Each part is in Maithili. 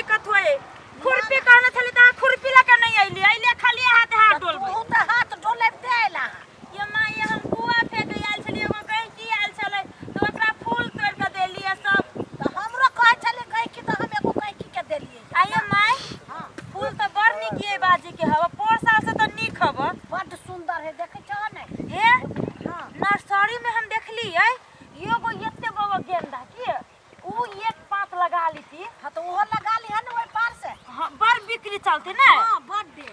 दिक्कत होए। खुरपी कहने छली त खुरपी लगा नहीं आइली, आइले खाली हाथ हाथ डोलबै। तू त हाथ डोलैते आइला। ये माई हम कुआ फेंक आयल छली, एगो गैंची आयल छलै त ओकरा फूल तोड़ के देलिए सब। त हमरो कहै छलै गैंची त हम एगो गैंची के देलिए। आइए माई हां फूल त बड़ नीक ये बाजी के हवा, पोर साल से त नीक हवा, बड सुंदर है देखै छौ ने। हे हां नर्सरी में हम देखलिए एगो एते बड़ा गेंदा की उ एक पात लगा लीती। हां त ओहो लगा ली हन ओइ पार से। हां बड़ बिक्री चलते ने। हां बड़ दे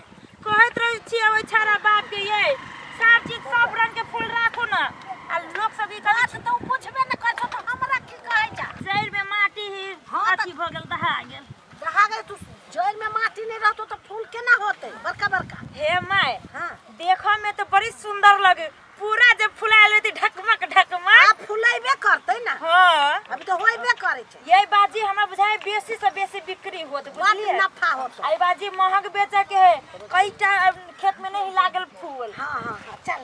कहैत रहै छी ओइ छाड़ा बाप के ये सब चीज सब रंग के फूल राखू ना। आ लोग सब ई कहै त उ पुछबे न करै छौ त हमरा की कहै जा। जड़ में माटी ही अथी भ गेल, दहा गेल। दहा गेल तू जड़ में माटी नहीं रहतो त फूल केना होते बड़का बड़का। हे my हां देखो में तो बड़ी सुंदर लगे, पूरा जब फुलायल होती ढकमक ढकमक। हां फुलाइबे करते ना। हां अभी तो होइबे करे छै। ये बाजी हमरा बुझाय बेसी से बेसी बिक्री होत, बुझलिए नफा होत। आई बाजी महंग बेचे के है, कईटा खेत में नहीं लागल फूल। हां हां हां चल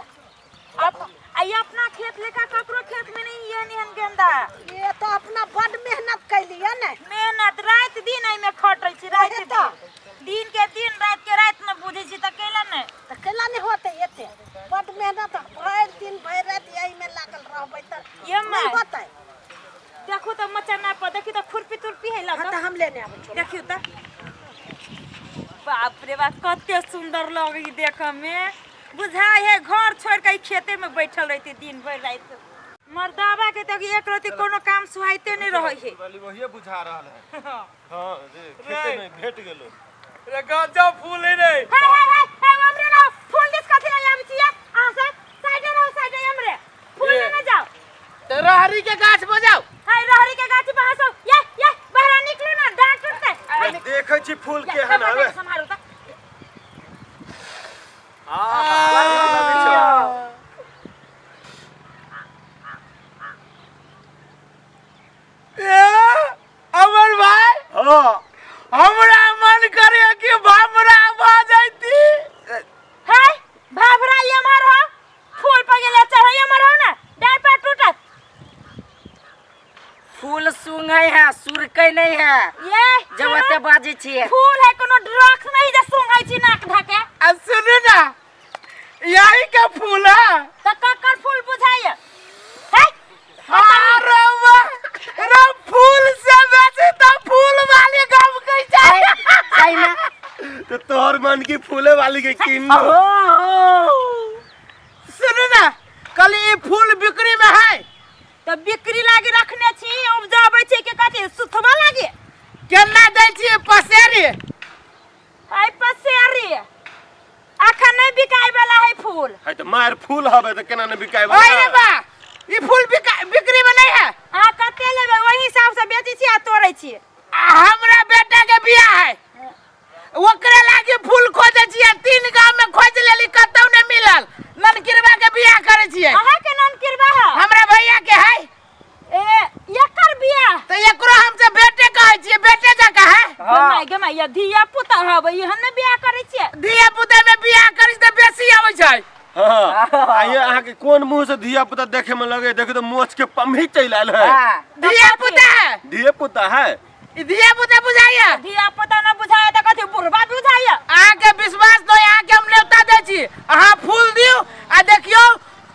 अब आई अपना खेत लेका ककरो खेत में नहीं ये निहन गेंदा। ये तो अपना बड़ मेहनत कैलिए ने। मेहनत रात दिन आई में खटै छी, रात दिन के दिन रात के रात न बुझै छी त केला ने त केला नहीं होते एते बड़ मेहनत भरि दिन भरि रात यही में लागल रहबै त ये नहीं होते। देखो त मचना पर देखी त खुरपी तुरपी है लागल। हां त हम लेने आबै छी। देखियो त बाप रे बाप कते सुंदर लगै देख में, बुझाय है घर छोड़ के खेते में बैठल रहती दिन भर रात। मर्दाबा के तक एक रति कोनो काम सुहाइते नहीं रहै है। वाली वही बुझा रहल है। हां रे खेते में भेट गेलो रे गजब फूल है रे। हाय हाय हाय हाय हमरे रहो फूल दिस कथि नहीं आबै छी अहाँ सब साइडे रहो, साइडे हमरे फूल लेने जाओ। त रहरी के गाछ बजाओ। हाय रहरी के गाछ पर हसो ये ये बाहर निकलू ना डांट टूटते। देखै छी फूल केहन हवे। संभालू त अमर भाई हमरा मन करे कि भाभरा भ जाती। है भाभरा ये मार हो फूल पर गेले चढ़ै ये मार हो ना डाल पर टूटत। फूल सुंघै है सुरकै नहीं है। ये जब एते बाजै छियै फूल है कोनो ड्रग्स नहीं जे सुंघै छी नाक धके। आ सुनू ना यही के फूल है त ककर फूल बुझाइए है। अरे रे फूल से बेसी त फूल वाली गम के छै सही में तो तोहर मन की फूले वाली के किन। सुनू ना कल ई फूल बिक्री में है त बिक्री लागी रखने छी उपजाबै छी के कथि सुथवा लागी केना दै छी पसेरी। आई पसेरी अखन नहीं बिकाय वाला है फूल। है त मार फूल हवे त केना नहीं बिकाय वाला। ओए रे बा ई फूल बिक्री में नहीं है। अहाँ कते लेबै ओही हिसाब से बेचै छी आ तोड़ै छी। हमरा बेटा के बियाह है ओकरे लागी फूल खोजै छी, 3 गांव में खोज लेली कतौ नहीं मिलल। ननकिरबा के बियाह करै छियै। अहाँ के ननकिरबा है? हमरा भैया के है। ए एकर बियाह त एकरो हम से बेटे कहै छियै, बेटे जका है। हां गे my धिया पुता हबै हम ने बियाह करै छियै। धिया पुता में बियाह करै त बेसी आबै छै। हां आइए अहाँ के कोन मुंह से धिया पुता देखे में लगे, देखो तो मोछ के पम्ही चल आयल है। धिया पुता है, धिया पुता है। ई धिया पुता बुझाइए? धिया पुता न बुझाए त कथि बुढ़बा बुझाइए? अहाँ के विश्वास दो, अहाँ के हम न्योता दै छी, अहाँ फूल दियौ आ देखियौ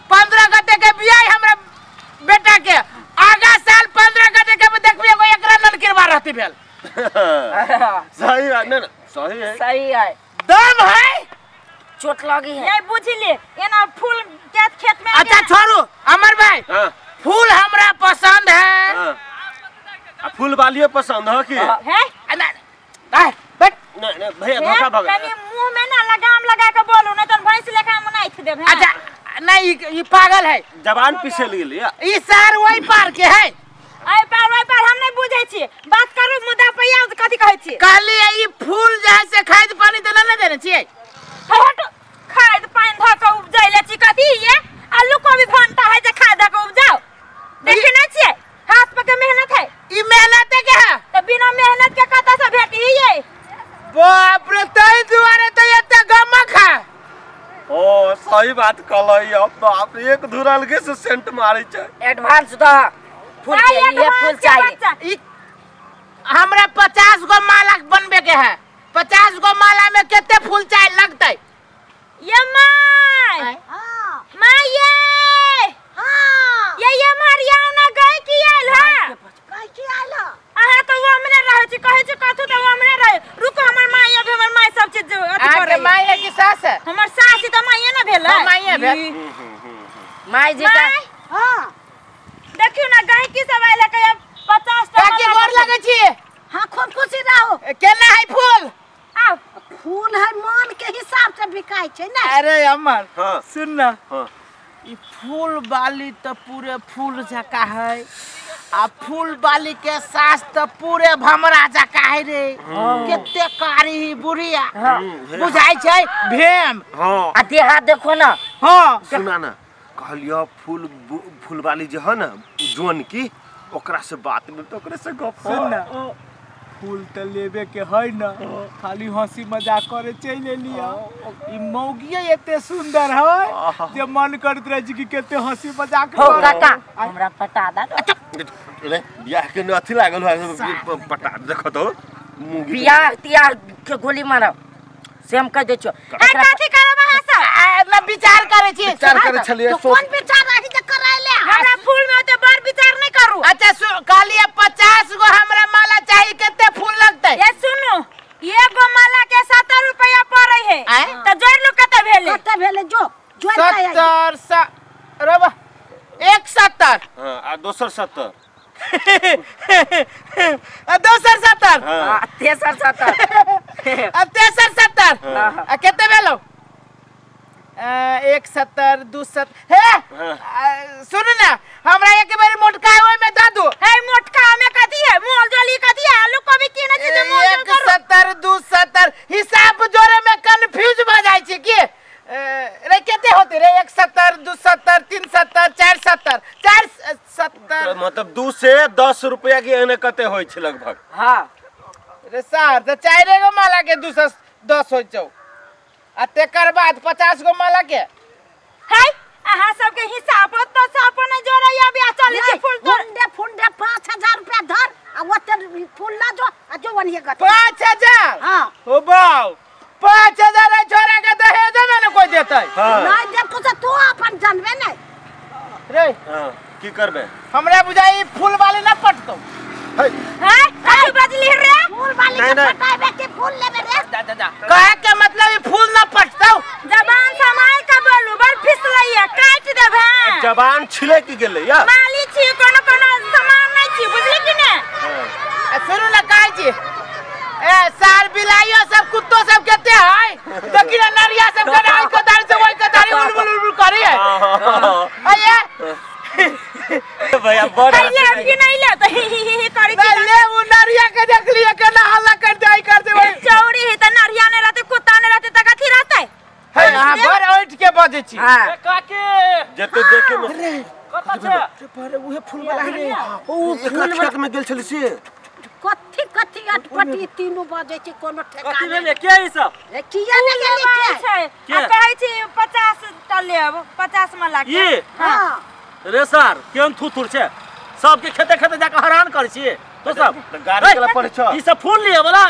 15 गते के बियाह हमरा बेटा के, आगा साल 15 गते के देखबियै एगो एकरा ननकिरबा रहती भेल। सही है ना? सही है, सही है। दम है, चोट लगी है। नहीं बुझली एना फूल के खेत में। अच्छा छोड़ू अमर भाई, फूल हमरा पसंद है। आ फूल वालियो पसंद है कि है? ना बैठ नहीं नहीं भैया धोखा भगा। कनी मुंह में ना लगाम लगा के बोलू नहीं तो भैंस लेखा मुनाइथ देब। अच्छा नहीं ये पागल है, जबान पीछे ले लिया। ई सार वही पार के है। आई पार वही पार हम नहीं बुझै छी, बात करू मुद्दा पे आउ कथि कहै छी। कहली ई फूल जे से खाद पानी त ना देने छियै। हट खाद पानी ध के उपजैले छी कथि ये आलू कोबी भंटा है जे खाद ध के उपजाओ देखे नै छियै? हाथ पर के मेहनत है, ई मेहनत के है त बिना मेहनत के कतऽ से भेटी ये? बाप रे तै दुआरे त एते गमक है। ओ सही बात कहलै, अब बाप रे एक धुरा अलगे से सेंट मारै छै। एडवांस द फूल के ये फूल चाहिए। ई हमरा 50 गो माला बनबे के है। 50 गो माला में कितने फूल चाहे लगतै? ये my हां my ये हां ये मारिया ना गई की आयल है? गई की आयल? अहाँ तो वो हमने रहे छी कहै छी कथु तो वो हमने रहे। रुको हमर माई अभी हमर माई सब चीज अथी करे। माई है कि सास है? हमर सास त माई ना भेल है। माई भेल माई जी का। हां देखियो ना गई की सब आयल है 50 टा। काकी गोर लगे छी? हां खूब खुशी रहो। केना है फूल? आओ फूल है मन के हिसाब से बिकाय छै ना। अरे अमर हां सुन ना, हां ई फूल वाली त पूरे फूल जका है आ फूल वाली के सास त पूरे भमरा जका है रे। केते कारी ही बुढ़िया बुझाय छै भेम। हां आ देहा देखो ना। हां सुना ना कहलियो फूल फूल वाली जे है ना जोन की ओकरा से बात में तो ओकरे से गप। सुन ना फूल त लेबे के है ना, खाली हंसी मजाक करे चल एलिया। ई मौगिया एते सुंदर है जे मन करत रहे छी कि केते हंसी मजाक हो। काका हमरा पटा दा रे बियाह के न अथी लागल है पटा देखत हो मुगी बियाह तियाह के गोली मारब से हम कह दै छियो। ए कथी करब अहाँ सब? ना विचार करे छी। विचार करे छलिए तो कोन विचार रही जे कराइले? हमरा फूल में ओते बड़ विचार नहीं करू। अच्छा कहलिए 50 गो हमरा माला चाहिए, केते फूल लगतै? ये सुनू एगो माला के 70 रुपया पड़ै है त जोड़ लू कते भेले? कते भेले? जो जोड़ के आई 70 रबा 170। हां आ दोसर 70 आ दोसर 70 आ तेसर 70 आ तेसर 70 आ केते भेलो? 170 270 हे सुन ना हमरा एक बेर मोटका ओय में द दू। हे मोटका में कथी है? मोल जोली कथी है? आलू कोबी की न चीज मोल जोल करू। 170 270 हिसाब जोड़े में कंफ्यूज भ जाय छी की रे केते होते रे? 170 270 370 470 470 मतलब 2 से 10 रुपया के एने कते होय छै लगभग। हां रे सर त 4 गो माला के 210 होय छौ आ तेकर बाद 50 गो माला के। है अहाँ सब के हिसाब त सब नै जोड़ैया बियाह चलै छै फूल तोड़ फुंडे फुंडे 5000 रुपया धर आ ओते फूल ला जो आ जो वनिए गत 5000। हां हो बाऊ 5000 है छोरा के दहेज में न कोई देतै। नहीं देखो त तू अपन जानबे नै रे। हां की करबे? हमरा बुझाई फूल वाली ना पटतौ। है है कथी बजली रे? फूल वाली के पटाबे के फूल लेबे रे। जा जा जा कहे के मतलब ई फूल ना पटतौ। जबान संभाल के बोलू बड़ फिसलैया काट देबे। जबान छिलक गेलै या माली छी कोनो कोनो सामान नै छी बुझली कि ने? सुनू ना कहै छी ए सार बिलाइयो सब कुत्तो सब केते है देखि ना नरिया सब के आई को दारी से ओइ के दारी उलबुल उलबुल करी है। अये भैया बड़ ले कि नहीं ले त ही ही ही करी ना ले उ नरिया के देख लिया के ना हल्ला कर दे आई कर दे वही चौड़ी है त नरिया ने रहते कुत्ता ने रहते त कथी रहते? हे हां बड़ ऐठ के बजै छी। हां काके जते देखे में कत छै? अरे उहे फूल वाला रे ओ फूल खेत में गेल छली से कथी कथी अटपटी तीनू बजै छै कोनो ठेकाना कथी भेलै के ई सब? रे किया ने गेली के आ कहै छी 50 टा लेब 50 माला के। ई हां रे सर केहन थुथुर छै सबके खेते खेते जाके हैरान करै छी तो सब गाड़ी चला पड़ै छ। ई सब फूल लिए वाला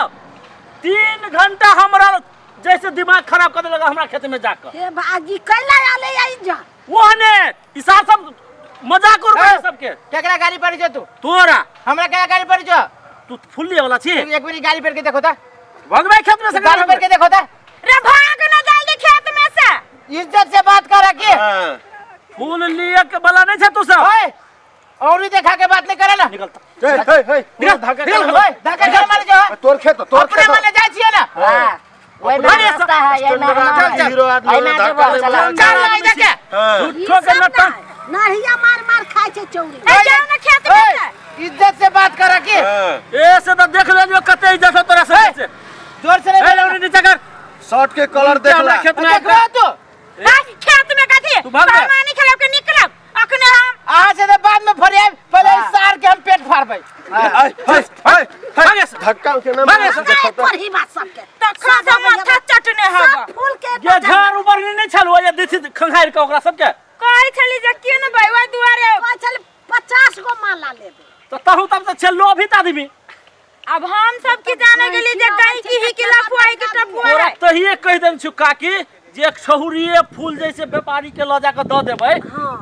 3 घंटा हमरा जैसे दिमाग खराब कर देलक हमरा खेत में जाकर। हे भाजी कैला आले आई जा ओहने ई सार सब मजाक उड़बै सबके। केकरा गाड़ी पर छ तू? तोरा। हमरा केकरा गाड़ी पर छ तू? फूल लिए वाला छी। एक बेरी गाड़ी पर के देखो ता भगबै खेत में से गाड़ी पर के देखो ता। रे भाग ना जल्दी खेत में से। इज्जत से बात कर के फूल लिए के वाला नहीं छ तू सब। ओए और देखा के बात नहीं करे ना निकलता। हे हे हे निकल धक्का निकल धक्का कर मारे जो तोर खेत तोर अपने खेत मने जाय छियै ना। हां ओय में रास्ता है ये में हीरो आदमी धक्का चल लाई देखे झूठो के नटक नहिया मार मार खाय छै चौरी। ए जाओ ना खेत में से। इज्जत से बात कर के ए से त देख ले जो कते इज्जत हो तोरा से। जोर से ए लौड़ी नीचे कर शर्ट के कलर देख ला। खेत में देखो तू खेत में कथी तू भाग पानी खेलब के निकलब अखने हम अहाँ से तो बाद में फरियाब पहले सार के हम पेट फाड़बै। हाय हाय हाय धक्का के ना पर ही बात सबके तखन से माथा चटने हब फूल के ये झाड़ ऊपर नहीं छल वो ये देखी खंगार के ओकरा सबके कहै छली जे केन भाई ओइ दुआरे कहै छली 50 गो माला लेबे तो तहु तब त छल लोभित आदमी। अब हम सब की जाने के लिए जे गाय की ही के लफुआ है के टपुआ तोरा है। तहिए कह देन छु काकी जे एक छहुरिये फूल जैसे व्यापारी के ल जाके the देबै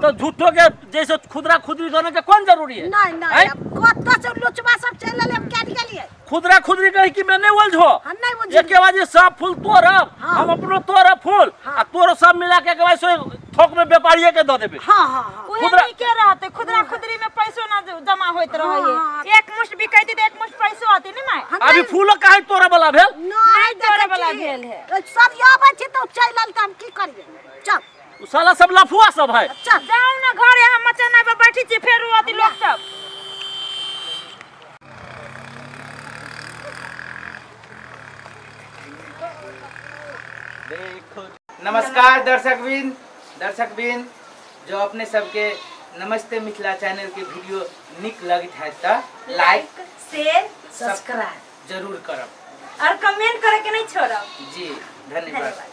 तो झूठो के जैसे खुदरा खुदरी करने के कोन जरूरी है? नहीं नहीं, अब कत से लुचवा सब चल ले, हम क्या गेलिए खुदरा खुदरी कहे कि मैं नहीं उलझो, हम नहीं उलझो। एक बार सब फूल तोड़ब, हम अपनो तोड़ब फूल आ तोरो सब मिला के एक बार से थोक में व्यापारिये के the देबै। हां हां हां, खुदरा के रहते खुदरा खुदरी में पैसो ना जमा होइत रहे है, एक मुश्त बिकैती त एक मुश्त पैसो आती ने my. अभी फूल काहे तोड़ा वाला भेल? नहीं तोड़े वाला भेल है, सब आबै छै त चल आल त हम की करिए? चल उ साला सब लफुआ सब है। चल जाऊ ना घरे, हम मचना पर बैठी छी, फेर आती लोग सब। नमस्कार दर्शकबिन, दर्शकबिन जो अपने सबके नमस्ते मिथिला चैनल के वीडियो निक लगित है त लाइक शेयर सब्सक्राइब जरूर करब और कमेंट करे के नहीं छोड़ब जी। धन्यवाद।